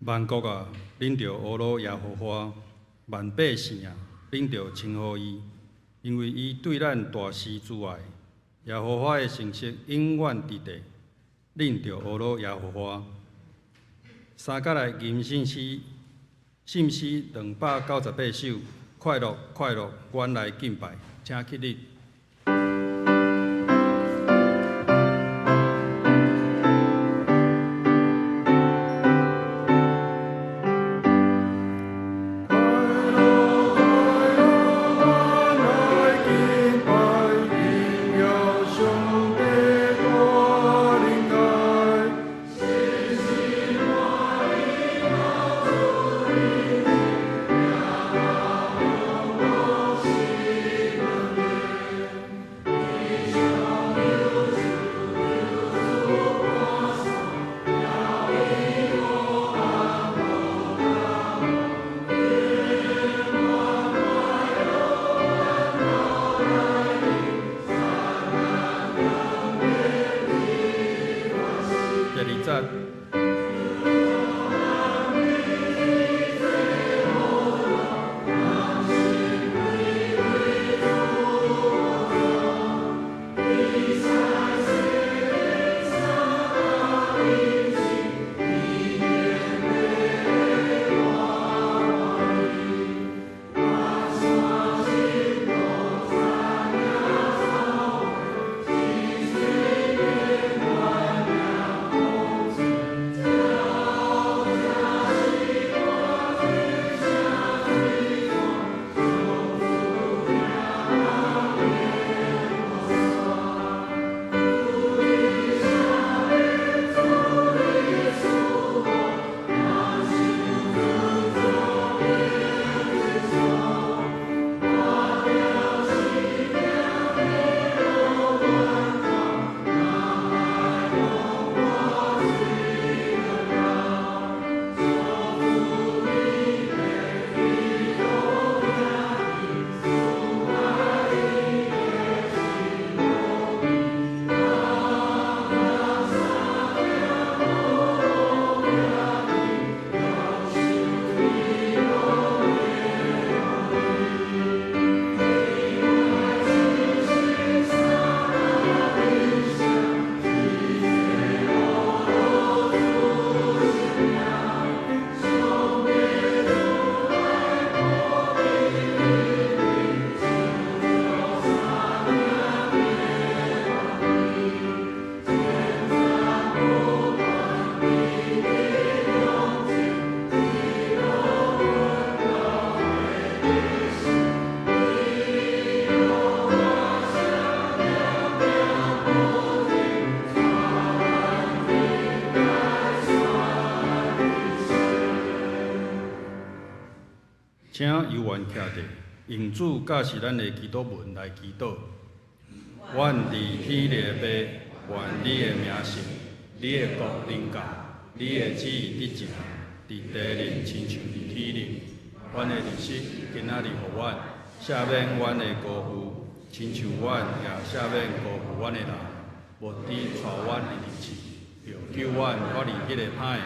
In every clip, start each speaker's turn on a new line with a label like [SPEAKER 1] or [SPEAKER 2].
[SPEAKER 1] 萬國啊，恁著呵咾耶和華；萬百姓啊，恁著稱呼伊，因為伊對咱大施慈愛。耶和華的誠實永遠佇地，恁著呵咾耶和華。三角來吟信詩，信詩298首，快樂快樂，阮來敬拜，請起立。第二節。請猶原徛佇，用主教示咱的祈禱文來祈禱。阮佇天裡的父，願你的名聖，你的國臨到，你的旨意得成，佇地裡親像佇天裡。阮的日食今仔日予阮，赦免阮的辜負，親像阮也赦免辜負阮的人。毋致帶阮入試，著救阮脫離彼个歹的。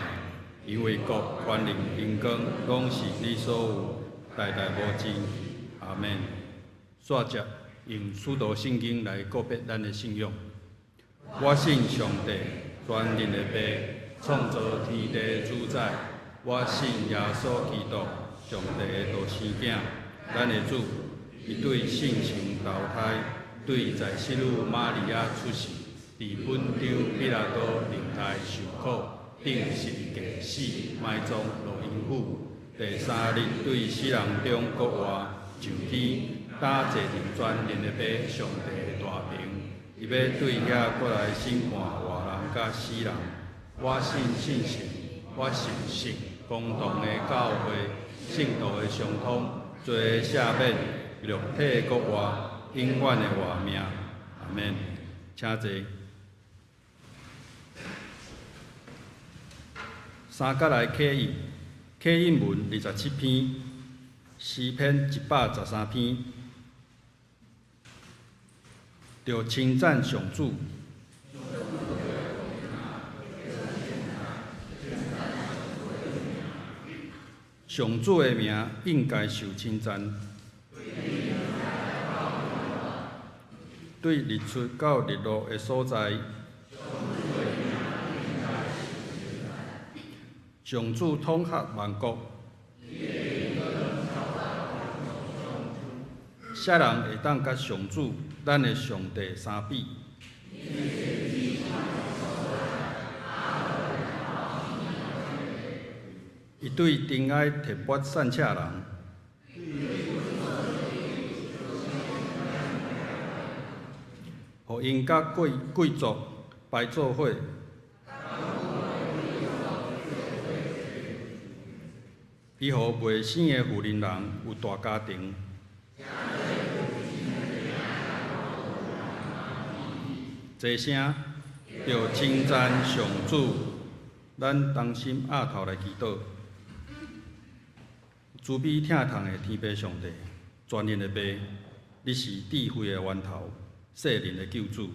[SPEAKER 1] 因為國、權能、榮光，攏是你所有，代代無盡。阿們。煞接用使徒信經來告別咱的信仰。我信上帝，全能的父，創造天地主宰。我信耶穌基督，上帝的獨生囝，咱的主。伊對聖神投胎，對在聖女瑪利亞出世，佇本丟彼拉多年代受苦，釘十字架死，埋葬落陰府。第三日對死人中復活，上天，搭坐佇全能的父上帝的大爿。伊欲對遐過來審判活人佮死人。我信聖神，我信聖公同的教會，聖徒的相通，罪的赦免，肉體復活，永遠的活命。阿們。請坐。三角來刻印，刻印文27篇，詩篇113篇，著稱讚上主。上主的名應該受稱讚。對日出到日落的所在，上主統轄萬國。啥人會當佮上主，咱的上帝相比？伊對低矮提拔散赤人，予𪜶佮貴族排做伙。伊予袂生的婦人人有大家庭。齊聲，著稱讚上主，咱同心徼頭來祈禱。慈悲疼痛的天父上帝，全能的父，你是智慧的源頭，世人的救主。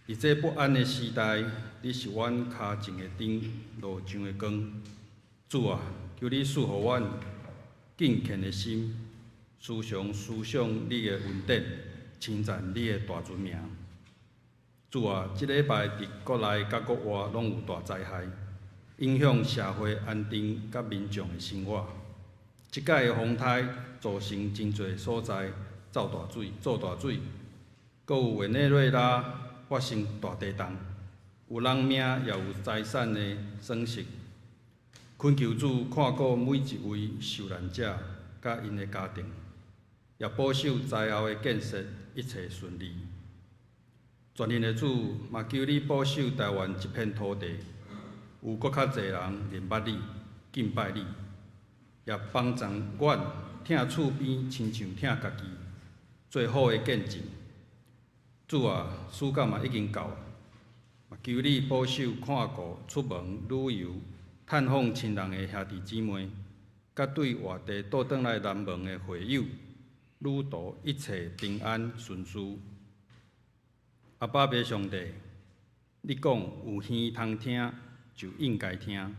[SPEAKER 1] 佇這不安的時代，你是阮跤前的燈，路上的光。主啊，求你賜予阮敬虔的心，時常思想你的恩典，稱讚你的大尊名。主啊，這禮拜佇國內佮國外攏有大災害，影響社會安定佮民眾的生活。這擺的風颱造成真濟所在走大水、做大水，閣有委內瑞拉發生大地動，有人命也有財產的損失。懇求主看顧每一位受難者佮𪜶的家庭，也保守災後的建設一切順利。全能的主，嘛求你保守台灣這片土地，有閣較濟人認捌你、敬拜你，也幫助阮疼厝邊親像疼家己，做好的見證。主啊，暑假嘛已經到，嘛求你保守看顧出門旅遊、探訪親人的兄弟姊妹，佮對外地倒轉來南門的會友，旅途一切平安順遂。阿爸父上帝，你講有耳通聽就應該聽，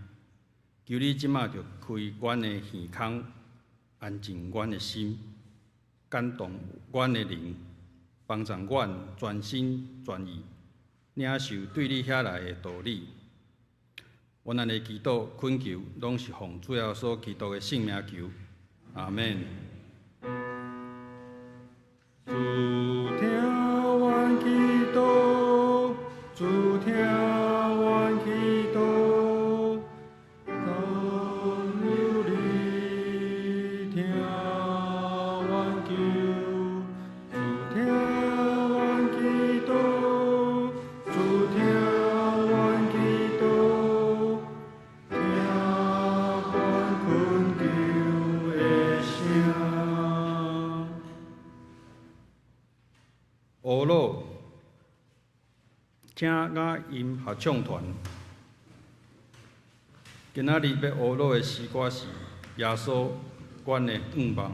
[SPEAKER 1] 求你這馬就開阮的耳孔，安靜阮的心，感動阮的靈，幫助阮全心全意領受對你遐來的道理。阮按呢祈禱懇求，攏是奉主耶穌基督的聖名求，阿們。主聽阮祈禱，主聽阮祈禱，當有你聽阮求。主聽阮祈禱，主聽阮祈禱，聽阮懇求的聲。烏魯，請雅音合唱團。今仔日欲學魯的詩歌是《耶穌，阮的向望》。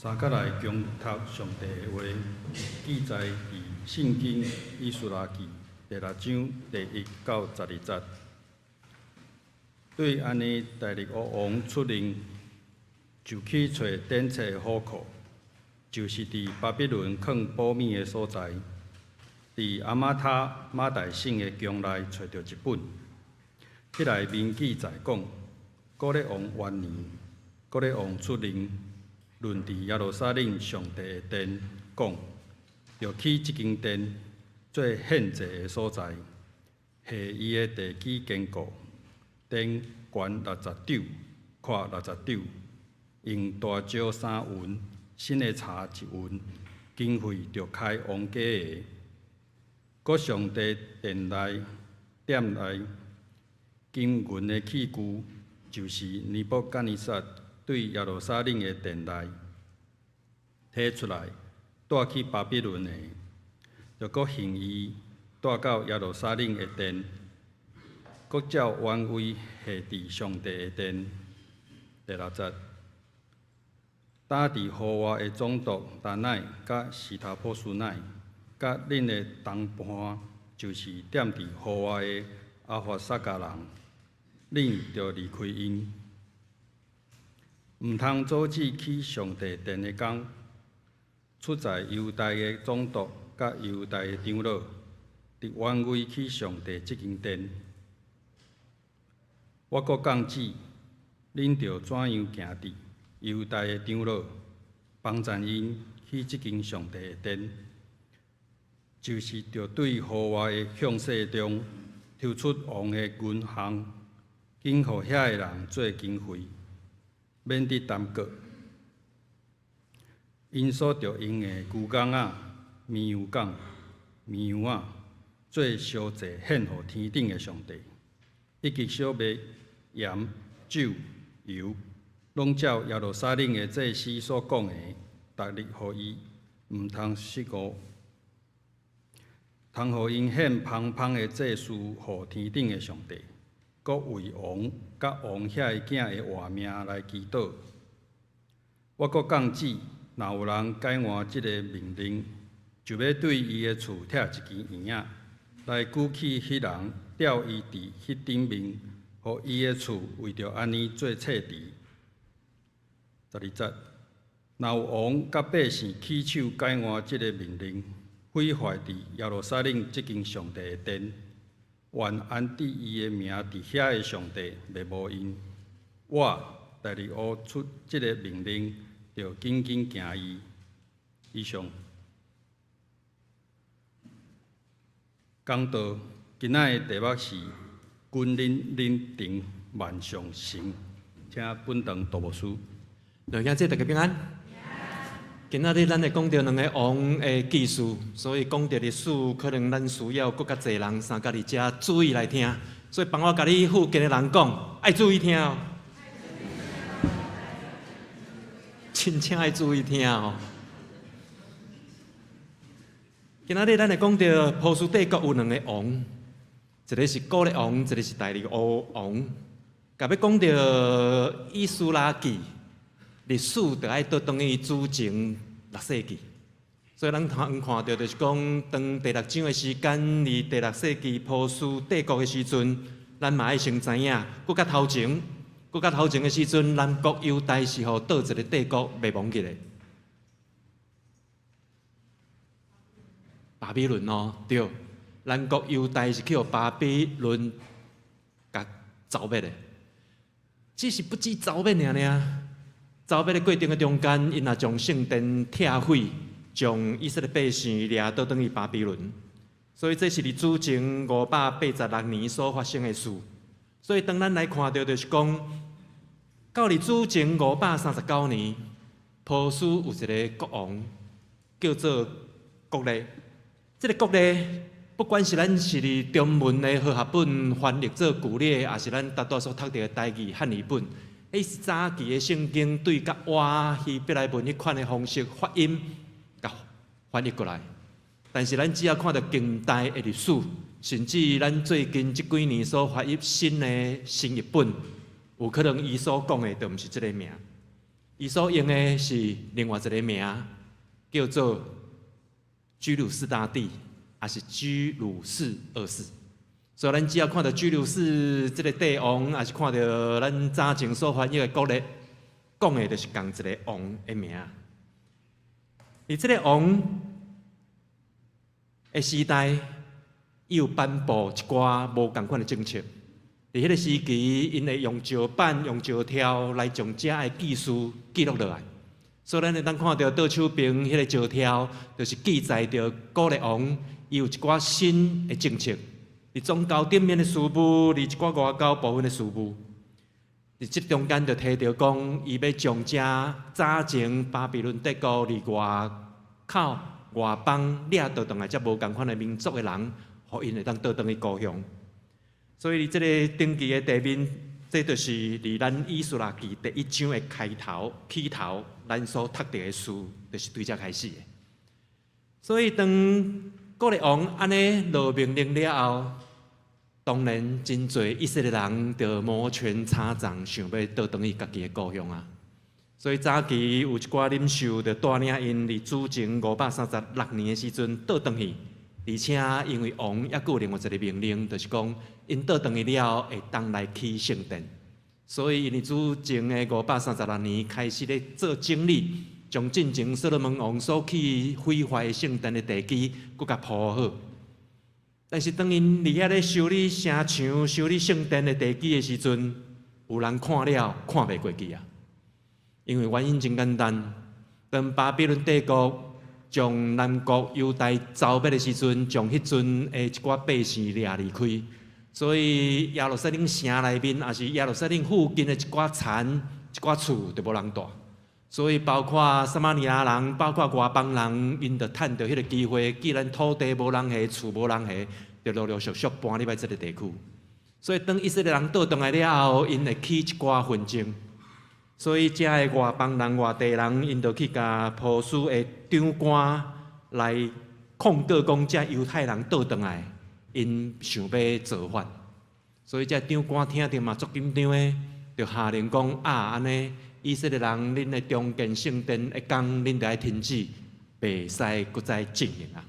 [SPEAKER 1] 三角來恭讀上帝的話，記載佇聖經以斯拉記第六章第一到十二節。對按呢，大利烏王出令，就去揣典冊的府庫，就是佇巴比倫囥寶物的所在，佇阿瑪他瑪代省的宮內揣著一本。彼內面記載講，古列王元年，古列王出令，論佇耶路撒冷上帝的殿，講，著起這間殿做獻祭的所在，下伊的地基堅固，殿懸六十肘，闊六十肘，用大石三勻，新的柴一勻，經費著開王家的。閣上帝殿內店內金銀的器具，就是尼布甲尼撒對耶路撒冷的殿內提出來，帶去巴比倫的，著閣還伊帶到耶路撒冷的殿，閣照原位下佇上帝的殿。第六節，擔佇河外的總督達乃佮示他波斯乃，佮恁的同伴，就是踮佇河外的亞法薩迦人，恁著離開𪜶，毋通阻止起上帝殿的工。出在猶大的總督佮猶大的長老，佇原位起上帝這間殿。我閣降旨，恁著怎樣行佇猶大的長老，幫贊𪜶起這間上帝的殿，就是著對河外的向勢中抽出王的銀項，緊予遐的人做經費，免得耽擱。𪜶所著用的牛犅仔、綿羊犅、綿羊仔，做燒祭獻予天頂的上帝，以及小麥、鹽、酒、油，攏照耶路撒冷的祭司所講的，逐日予伊，毋通失誤。通予𪜶獻芳香的祭司予天頂的上帝，閣為王佮王遐的囝的活命來祈禱。我閣降旨，若有人改換這个命令，就欲對伊的厝拆一支櫺仔，來舉起彼人，吊伊佇彼頂面，予伊的厝為著按呢做冊池。十二節，若有王佮百姓起手改換這个命令，毀壞佇耶路撒冷這間上帝的殿，願安置伊的名佇遐的上帝滅無𪜶。我大利烏出這个命令，著緊緊行伊。以上。講道今仔的題目是軍人認定萬象城，請本堂杜牧師。
[SPEAKER 2] 兩兄姊大家平安。今仔日咱會講著兩个王的記事，所以講著歷史，可能咱需要閣較濟人相佮佇遮注意來聽。所以幫我共你附近的人講，愛注意聽哦，真正愛注意聽哦。今仔日咱會講著波斯帝國有兩个王，一个是古列王，一个是大利烏王。共欲講著以斯拉記歷史，就愛倒轉去主前六世紀。所以咱通看著就是講，當第六章的時間，佇第六世紀波斯帝國的時陣，咱嘛愛先知影，閣較頭前，閣較頭前的時陣，南國猶大是予佗一个帝國滅亡去的。巴比倫哦，對，南國猶大是去予巴比倫共剿滅的，只是不止剿滅爾爾，剿滅的過程的中間，𪜶也將聖殿拆毀，將以色列百姓掠倒轉去巴比倫。所以這是佇主前五百八十六年所發生的事。所以當咱來看著，就是講，到佇主前五百三十九年，波斯有一个國王叫做國列。這个國列，不管是咱是佇中文的和合本翻譯做古列，抑是咱拄仔所讀著的台語漢語本，彼是早期的聖經對佮倚希伯來文彼款的方式發音，共翻譯過來。但是咱只要看著近代的歷史，甚至咱最近這幾年所翻譯新的新譯本，有可能伊所講的就毋是這个名。伊所用的是另外一个名，叫做居魯士大帝，抑是居魯士二世。所以咱只要看著居魯士這个帝王，抑是看著咱早前所翻譯的古列，講的就是仝一个王的名。佇這个王的時代，伊有頒布一寡無仝款的政策。佇彼个時期，𪜶會用石板、用石條來將遮的記事記錄落來。所以咱會當看著倒手爿彼个石條，就是記載著古列王伊有一寡新的政策。佇宗教頂面的事務，佇一寡外交部分的事務，佇這中間就提著講，伊欲將遮早前巴比倫帝國佇外口外邦掠倒轉來遮無仝款的民族的人，予𪜶會當倒轉去故鄉。所以佇這个登記的地面，這就是佇咱以斯拉記第一章的開頭起頭，咱所讀著的書，就是對遮開始的。所以當古列王按呢落命令了後，當然真濟以色列人就摩拳擦掌，想欲倒轉去家己的故鄉啊。所以早期有一寡領袖就帶領𪜶佇主前536年的時陣倒轉去，而且因為王猶閣有另外一个命令，就是講𪜶倒轉去了後會當來起聖殿。所以𪜶佇主前的536年開始咧做整理，將進前所羅門王所起毀壞的聖殿的地基，閣共鋪好。但是當𪜶佇遐咧修理城牆、修理聖殿的地基的時陣，有人看了看袂過去啊！因為原因真簡單，當巴比倫帝國將南國猶大剿滅的時陣，將彼陣的一寡百姓掠離開，所以耶路撒冷城內面，抑是耶路撒冷附近的一寡田、一寡厝，就無人蹛。所以包括撒瑪利亞人，包括外邦人，𪜶就趁著彼个機會，既然土地無人下，厝無人下，就陸陸續續搬入來這个地區。所以當以色列人倒轉來了後，𪜶會起一寡紛爭。所以遮的外邦人、外地人，𪜶就去共波斯的長官來控告講，遮猶太人倒轉來，𪜶想欲造反。所以遮長官聽著嘛足緊張的，就下令講啊，按呢以色列人，恁的重建聖殿的工，恁著愛停止，袂使閣再進行啊。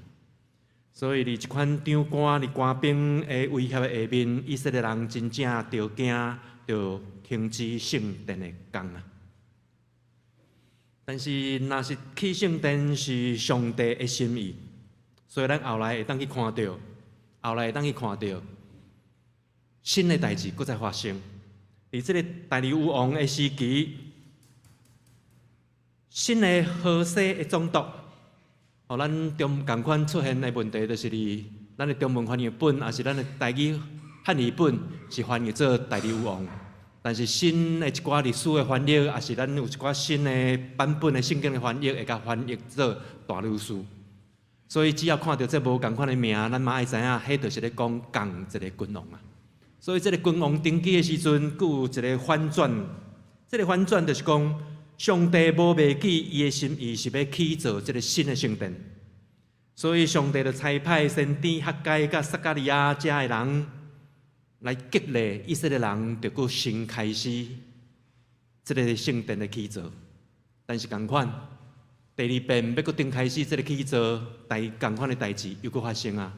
[SPEAKER 2] 所以佇這款長官、佇官兵的威脅的下面，以色列人真正著驚，就停止聖殿的工啊。但是，若是起聖殿是上帝的心意，所以咱後來會當去看著，後來會當去看著新的代誌閣再發生。佇這个大利烏王的時期，新的波斯的總督，予咱中仝款出現的問題，就是佇咱的中文翻譯本，抑是咱的台語漢語本，是翻譯做大利烏王。但是新的一寡歷史的翻譯，抑是咱有一寡新的版本的聖經的翻譯，會共翻譯做大利烏斯。所以只要看著這無仝款的名，咱嘛愛知影，彼就是咧講仝一个君王啊。所以這个君王登基的時陣，閣有一个反轉。這个反轉就是講，上帝無袂記伊的心意是欲起造這个新的聖殿。所以上帝就差派先知哈該佮撒迦利亞遮的人來激勵以色列人，就閣新開始這个聖殿的起造。但是仝款，第二遍欲閣重開始這个起造，代仝款的代誌又閣發生啊！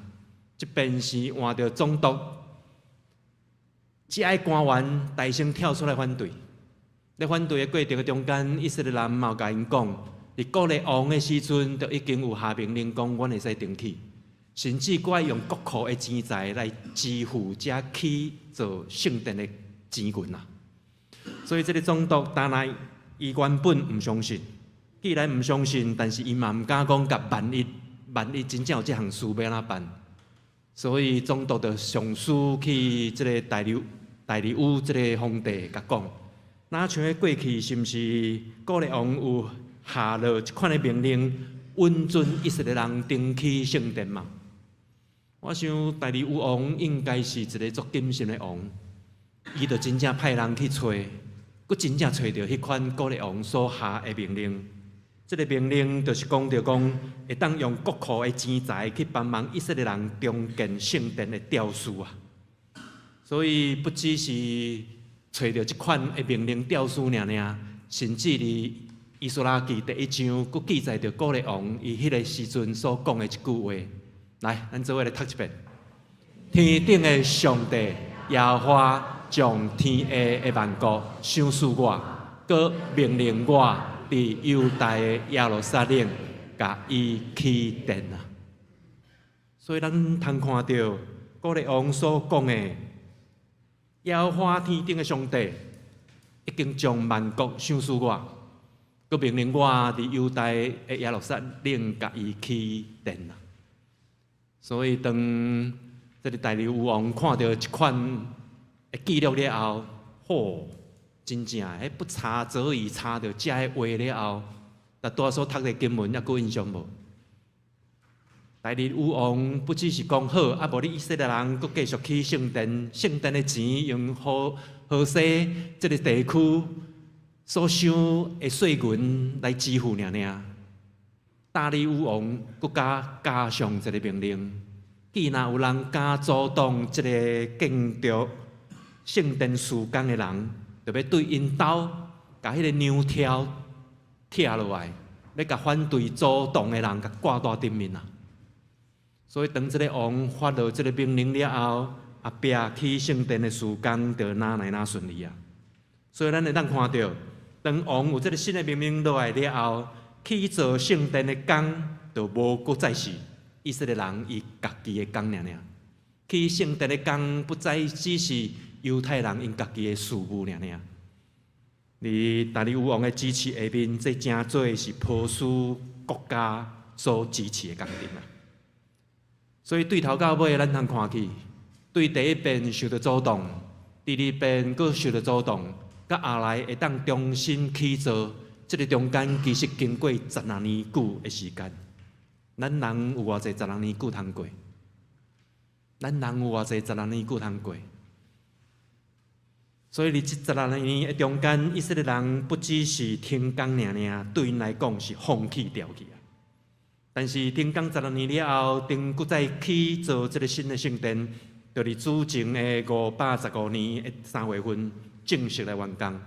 [SPEAKER 2] 這遍是換著總督，遮的官員大聲跳出來反對。咧反對的過程中間，以色列人嘛有共𪜶講，佇古列王的時陣，就已經有下命令講，阮會使重起，甚至閣愛用國庫的錢財來支付遮起造聖殿的錢銀啊。所以這个總督當來，伊原本毋相信，既然毋相信，但是伊嘛毋敢講，共萬一萬一真正有這項事，欲按怎辦？所以總督就上書去這个大利烏這个皇帝共講，若像彼過去是毋是古列王有下落這款的命令，允准以色列人重起聖殿嘛？我想大利烏王應該是一个足謹慎的王，伊就真正派人去揣，閣真正揣著彼款古列王所下的命令。這个命令就是講著講，會當用國庫的錢財去幫忙以色列人重建聖殿的吊書啊。所以不只是揣著這款的命令吊書爾爾，甚至佇以斯拉記第一章，閣記載著古列王伊彼个時陣所講的一句話。來，咱做伙來讀一遍。天頂的上帝耶和華將天下的萬國賞賜我，閣命令我佇猶大的耶路撒冷共伊起殿啊！所以咱通看著古列王所講的，耶和華天頂的上帝已經將萬國賞賜我，閣命令我佇猶大的耶路撒冷共伊起殿啊！所以當這个大利烏王看著這款的記錄了後，吼，真正彼不查則已，查著遮个話了後，但拄仔所讀的經文猶閣有印象無？大利烏王不只是講好，啊無你以色列人閣繼續起聖殿，聖殿的錢用何何西這个地區所收的稅銀來支付爾爾。大利烏王閣加加上一个命令，既若有人敢阻擋這个建築聖殿事工的人，就欲對𪜶兜共彼个牛挑拆落來，欲共反對阻擋的人共掛大頂面啊！所以當這个王發落這个命令了後，後壁起聖殿的事工就哪來哪順利啊！所以咱會當看著，當王有這个新的命令落來了後，起造聖殿的工就無閣再是以色列人伊家己的工爾爾。起聖殿的工不再只是猶太人𪜶家己的事務爾爾。佇大利烏王的支持下面，這成做是波斯國家所支持的工程啊！所以對頭到尾，咱通看去，對第一遍受著阻擋，第二遍閣受著阻擋，到後來會當重新起造，這个中間其實經過十六年久的時間。咱人有偌濟十六年久通過？咱人有偌濟十六年久通過？所以佇這十六年的中間，以色列人不只是停工爾爾，對𪜶來講是放棄掉去啊。但是停工十六年了後，當閣再起造這个新的聖殿，就佇主前的515年的3月份正式來完工。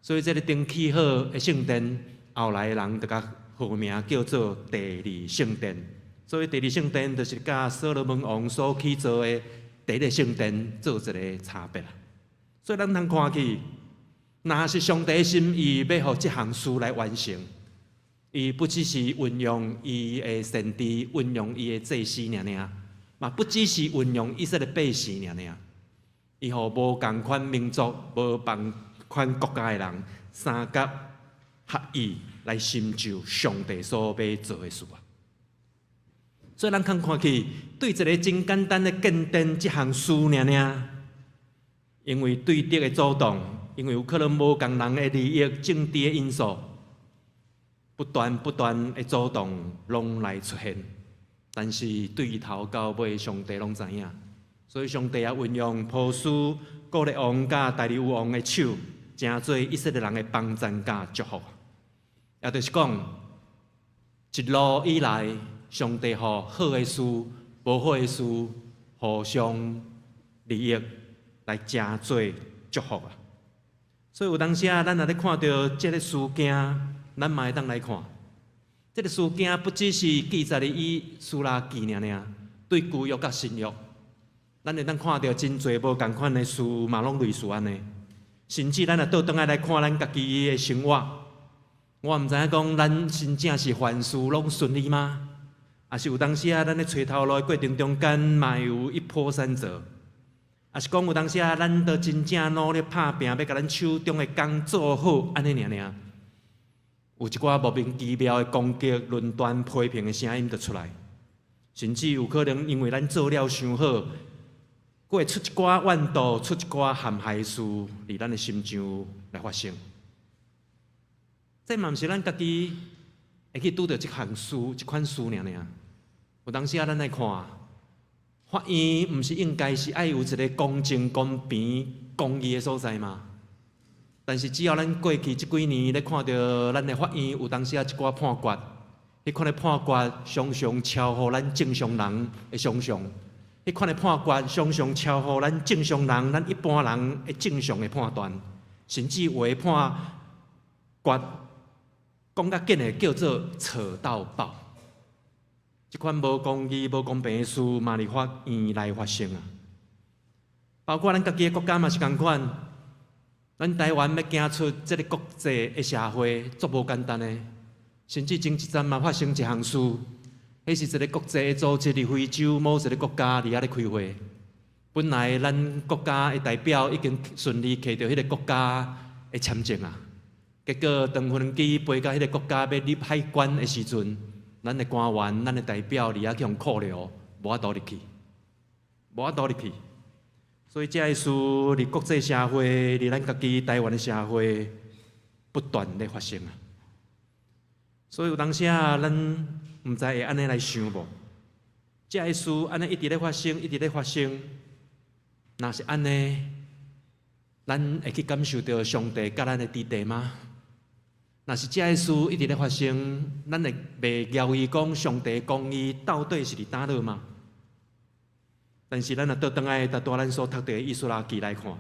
[SPEAKER 2] 所以這个重起好的聖殿，後來的人就共號名叫做第二聖殿。所以第二聖殿就是佮所羅門王所起造的第一个聖殿做一个差別啦。所以咱通看去，若是上帝心意欲予這項事來完成，伊不只是運用伊的先知，運用伊的祭司爾爾，嘛不只是運用以色列百姓爾爾，伊予無仝款民族、無仝款國家的人相佮合意來成就上帝所欲做的事啊。所以咱看看去，對一个真簡單的建殿這項事爾爾，因為對敵的阻擋，因為有可能無仝人的利益、政治的因素，不斷不斷的阻擋攏來出現。但是對頭到尾，上帝攏知影，所以上帝也運用波斯古列王佮大利烏王的手，成做以色列人的幫贊佮祝福。也就是講，一路以來，上帝予好的事、無好的事，互相利益來成做祝福啊！所以有當時啊，咱若咧看著這个事件，咱嘛會當來看，這个事件不只是記載佇以斯拉記爾爾，對舊約佮新約，咱會當看著真濟無仝款的事嘛，攏類似按呢。甚至咱若倒轉來來看咱家己的生活，我毋知影講咱真正是凡事攏順利嗎？抑是有當時啊，咱咧揣頭路的過程中間，嘛有一波三折。抑是講有當時啊，咱都真正努力拍拚，欲共咱手中的工做好，按呢爾爾。有一寡莫名其妙的攻擊、論斷、批評的聲音就出來，甚至有可能因為咱做了傷好，閣會出一寡怨妒、出一寡陷害事，佇咱的心上來發生。這嘛毋是咱家己會去拄著這項事、這款事爾爾。有當時啊，咱來看，法院毋是應該是愛有一个公正、公平、公義的所在嗎？但是只要咱過去這幾年咧看著咱的法院有當時啊一寡判決，彼款的判決常常超乎咱正常人的想象，彼款的判決常常超乎咱正常人、咱一般人的正常的判斷，甚至有的判決講較緊的叫做扯到爆。這款無公義、無公平的事，嘛佇法院內發生啊！包括咱家己的國家嘛是仝款，咱台灣欲行出這个國際的社會，足無簡單的。甚至前一陣嘛發生一項事，彼是一个國際的組織佇非洲某一个國家佇遐咧開會。本來咱國家的代表已經順利摕著彼个國家的簽證啊，結果當飛機飛到彼个國家欲入海關的時陣，咱的官員、咱的代表佇遐去予扣留，無法度入去，無法度入去。所以這个事佇國際社會、佇咱家己台灣的社會不斷咧發生啊。所以有當時啊，咱毋知會按呢來想無？這个事按呢一直咧發生，一直咧發生。若是按呢，咱會去感受著上帝佮咱的佇地嗎？若是這个事一直咧發生，咱會袂懷疑講上帝公義到底是佇佗落嗎？但是咱若倒轉來，拄拄咱所讀著的以斯拉記來看，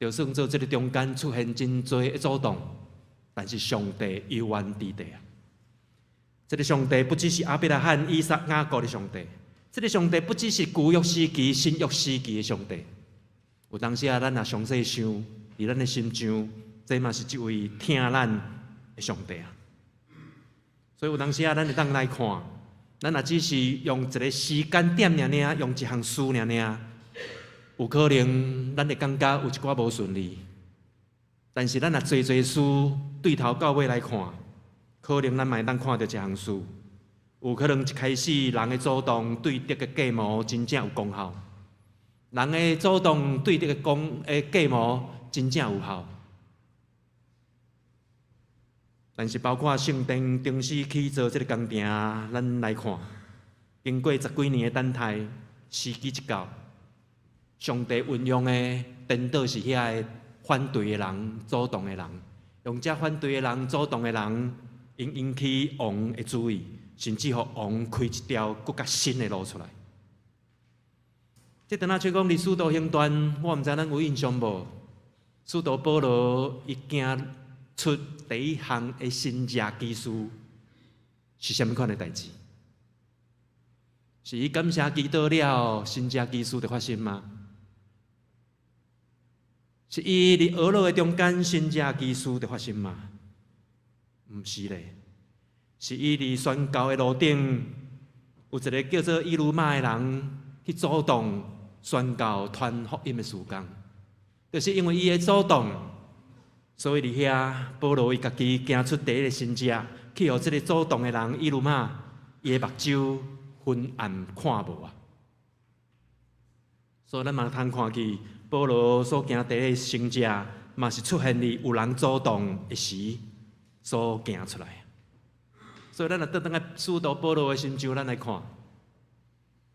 [SPEAKER 2] 就算做這个中間出現真濟的阻擋，但是上帝猶原佇地啊！這个上帝不只是亞伯拉罕、以撒、雅各的上帝，這个上帝不只是舊約時期、新約時期的上帝。有當時啊，咱若詳細想，佇咱的心上，這嘛是一位疼咱的上帝啊！所以有當時啊，咱會當來看，咱若只是用一个時間點爾爾，用一項事爾爾，有可能咱會感覺有一寡無順利。但是咱若濟濟事對頭到尾來看，可能咱嘛會當看著一項事。有可能一開始人的阻擋對敵的計謀真正有功效，人的阻擋對敵的功的計謀真正有效。但是包括聖殿重新起造這个工程，咱來看，經過十幾年的等待，時機一到，上帝運用的顛倒是遐个反對的人、阻擋的人，用這反對的人、阻擋的人，𪜶引起王的注意，甚至予王開一條閣較新的路出來。這陣仔卻講佇使徒行傳，我毋知咱有印象無？使徒保羅伊行出第一項的神蹟奇事是啥物款的代誌？是伊感謝祈禱了，神蹟奇事就發生嗎？是伊佇哀樂的中間神蹟奇事就發生嗎？毋是咧，是伊佇宣教的路頂，有一个叫做以呂馬的人去阻擋宣教傳福音的事工，就是因為伊的阻擋，所以佇遐保羅伊家己行出第一个神蹟，去予這个阻擋的人以呂馬，伊的目睭昏暗看無啊。所以咱嘛通看見保羅所行第一个神蹟，嘛是出現佇有人阻擋的時所行出來。所以咱若倒轉來使徒保羅的心上，咱來看，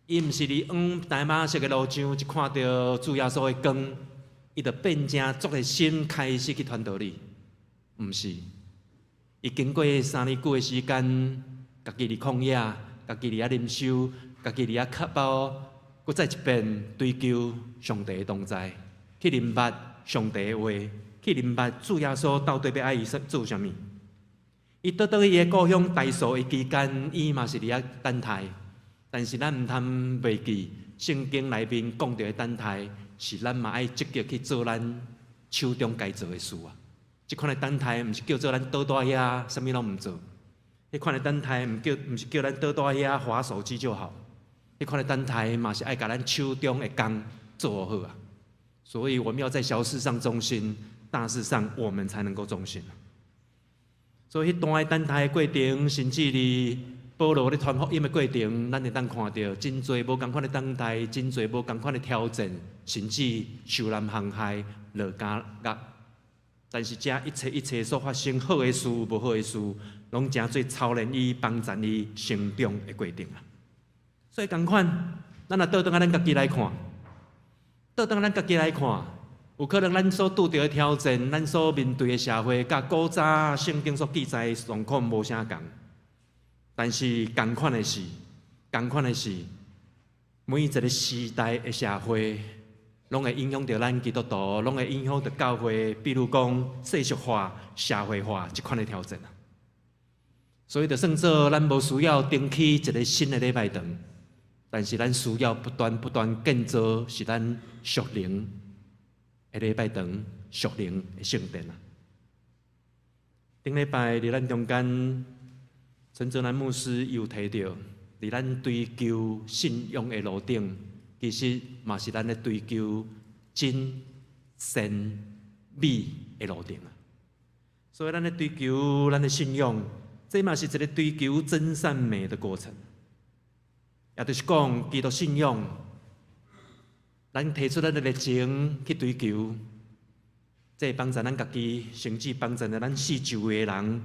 [SPEAKER 2] 伊毋是佇往大馬色的路上，一看著主耶穌的光，伊就變成足熱心開始去傳道理。毋是，伊經過3年久的時間，家己佇曠野，家己佇遐靈修，家己佇遐哭包，閣再一遍追求上帝的同在，去明白上帝的話，去明白主耶穌到底欲愛伊做啥物。伊倒轉伊的故鄉大數的期間，伊嘛是佇遐等待。但是咱毋通袂記，聖經內面講著的等待，是咱嘛愛積極去做咱手中該做的事啊。這款的等待，毋是叫做咱倒佇遐，啥物攏毋做。彼款的等待，毋是叫咱倒佇遐滑手機就好。彼款的等待，嘛是愛共咱手中的工做好啊。所以我們要在小事上忠心，大事上我們才能夠忠心。所以，彼段的等待的過程，甚至佇保羅咧傳福音的過程，咱會當看著真濟無仝款的等待，真濟無仝款的挑戰，甚至受難陷害、落監獄。但是，這一切一切所發生好的事、無好的事，攏成做操練伊、幫助伊成長的過程啊。所以，仝款，咱若倒轉來咱家己來看，倒轉咱家己來看，有可能咱所拄著的挑戰，咱所面對的社會，佮古早聖經所記載的狀況無啥仝。但是仝款的是，仝款的是，每一个時代的社會，攏會影響著咱基督徒，攏會影響著教會。比如講世俗化、社會化這款的挑戰啊。所以就算做咱無需要重起一个新的禮拜堂，但是咱需要不斷不斷建造是咱屬靈的禮拜堂、屬靈的聖殿啊。頂禮拜佇咱中間，陳澤南牧師有提著，佇咱追求信仰的路頂，其實嘛是咱咧追求真善美的路頂啊。所以咱咧追求咱的信仰，這嘛是一個追求真善美的過程。也就是講，基督信仰，咱提出咱的熱情去追求，這會幫助咱家己，甚至幫助咱四周圍的人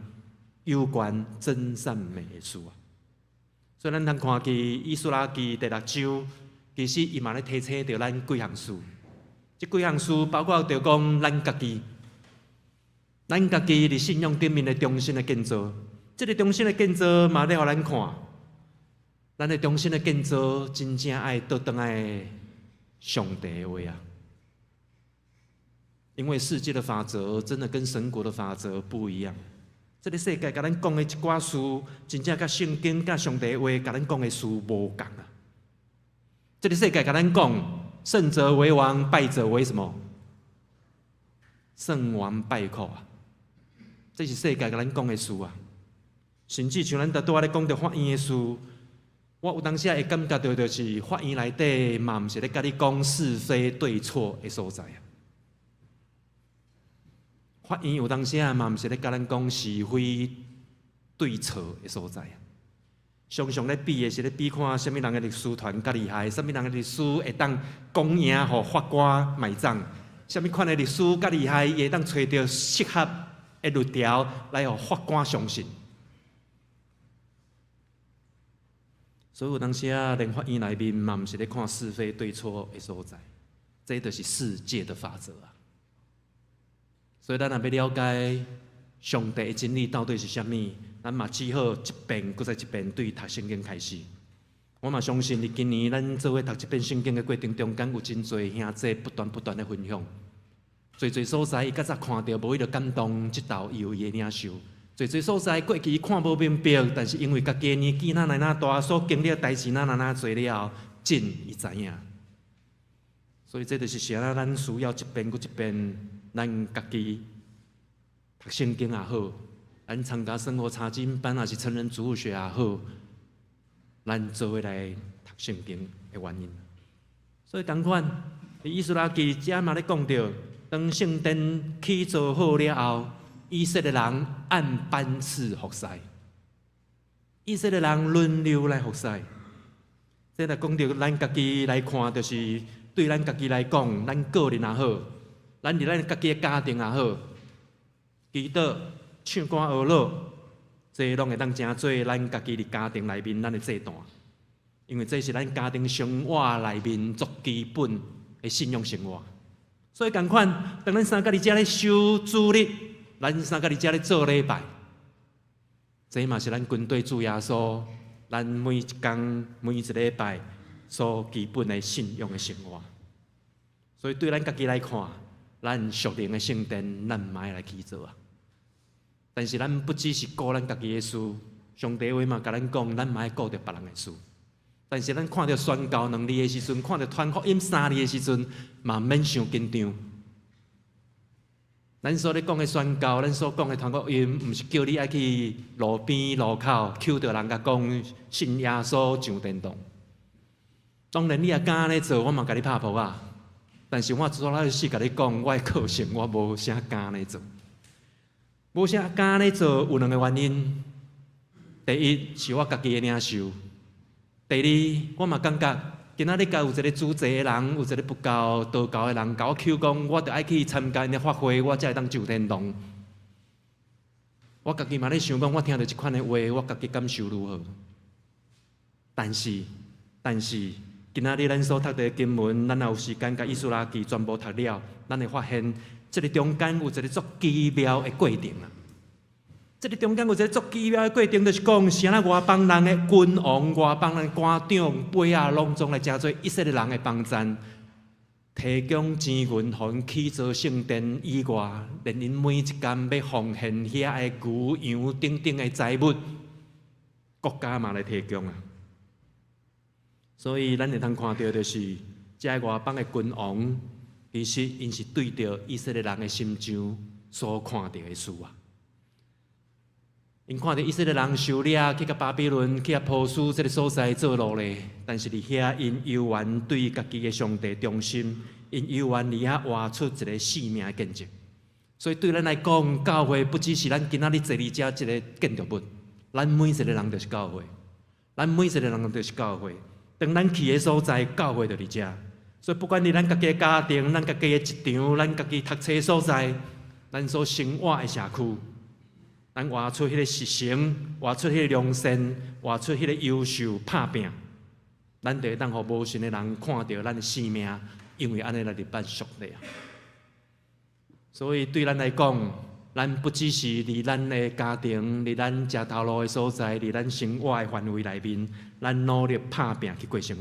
[SPEAKER 2] 有關真善美的事啊。所以咱通看見以斯拉記第六章，其實伊嘛咧提醒著咱幾項事。這幾項事包括著講咱家己，咱家己佇信仰頂面的中心的建造。這个中心的建造嘛咧予咱看，咱的中心的建造真正愛倒轉來上帝的話啊！因為世界的法則真的跟神國的法則不一樣。這个世界共咱講的一寡事，真正佮聖經、佮上帝的話共咱講的事無仝啊！這个世界共咱講，勝者為王，敗者為什麼？勝王敗寇啊！這是世界共咱講的事啊！甚至像咱拄仔咧講著法院的事，我有當時會感覺著，就是法院內底嘛，毋是咧共你講是非對錯的所在啊。法院有當時啊，嘛毋是咧共咱講是非對錯的所在啊。常常咧比的是咧比看啥物人的律師團較厲害，啥物人的律師會當講贏予法官買帳，啥物款的律師較厲害，伊會當揣著適合的律條來予法官相信。所以有當時啊，連法院內面嘛，毋是咧看是非對錯的所在，這就是世界的法則啊。所以咱若欲了解上帝的真理到底是啥物，咱嘛只好一遍閣再一遍對讀聖經開始。我嘛相信，佇今年咱做伙讀這遍聖經的過程中間，有真濟兄弟不斷不斷的分享，濟濟所在伊較早看著無彼个感動，這晝伊有伊的領受。濟濟所在過去伊看無明白，但是因為家己年紀若來若大，所經歷的代誌若來若濟了後，真伊知影。所以這就是啥啊？咱需要一遍閣一遍，咱家己讀聖經也好，咱參加生活查經班，抑是成人主日學也好，咱做伙來讀聖經的原因。所以仝款，佇以斯拉記遮嘛咧講著，當聖殿起造好了後，以色列人按班次服侍，以色列人輪流來服侍。這若講著咱家己來看，就是對咱家己來講，咱個人也好，咱佇咱家己的家庭也好，祈禱、唱歌、學樂，這攏會當成做咱家己佇家庭內面咱的祭壇，因為這是咱家庭生活內面足基本的信仰生活。所以仝款，當咱三個佇遮咧守主日，咱三個佇遮咧做禮拜，這嘛是咱跟綴主耶穌，咱每一工每一禮拜所基本的信仰的生活。所以對咱家己來看，咱屬靈的聖殿，咱嘛愛來起造啊。但是咱不只是顧咱家己的事，上帝話嘛共咱講，咱嘛愛顧著別人的事。但是咱看著宣教兩字的時陣，看著傳福音三字的時陣，嘛免傷緊張。咱所咧講的宣教，咱所講的傳福音，毋是叫你愛去路邊路口抾著人共講信耶穌上天堂。當然，你若敢按呢做，我嘛共你拍噗仔。但是我主要是共你講，我的個性我無啥敢按呢做，無啥敢按呢做有兩个原因。第一是我家己的領受，第二我嘛感覺今仔日共有一个主祭的人，有一个佛教、道教的人，共我抾講，我著愛去參加𪜶的法會，我才會當上天堂。我家己嘛咧想講，我聽著這款的話，我家己感受如何？但是，但是，今仔日咱所讀的經文，咱若有時間共以斯拉記全部讀了，咱會發現，這个中間有一个足奇妙的過程啊！這个中間有一个足奇妙的過程，就是講，是按怎外邦人的君王、外邦人的官長、輩仔，攏總來成做以色列人的幫贊，提供錢銀，予𪜶起造聖殿以外，連𪜶每一工欲奉獻遐的牛羊等等的財物，國家嘛來提供啊。所以咱會通看著就是，這外邦的君王，其實𪜶是對著以色列人的心腸所看著的事啊。𪜶看著以色列人受掠去共巴比倫、去共波斯這个所在做奴隸，但是佇遐𪜶猶原對家己的上帝忠心，𪜶猶原佇遐活出一个生命的見證。所以對咱來講，教會不只是咱今仔日坐佇遮這个建築物，咱每一个人就是教會，咱每一个人就是教會。當咱去的所在，教會就佇遮。所以不管佇咱家己的家庭、咱家己的職場、咱家己讀冊所在、咱所生活的社區，咱活出彼个實誠，活出彼个良善，活出彼个優秀拍拚，咱就會當予無信的人看著咱的生命，因為按呢來禮拜上帝啊。所以對咱來講，咱不只是佇咱的家庭、佇咱食頭路的所在、佇咱生活的範圍內面，咱努力拍拚去過生活。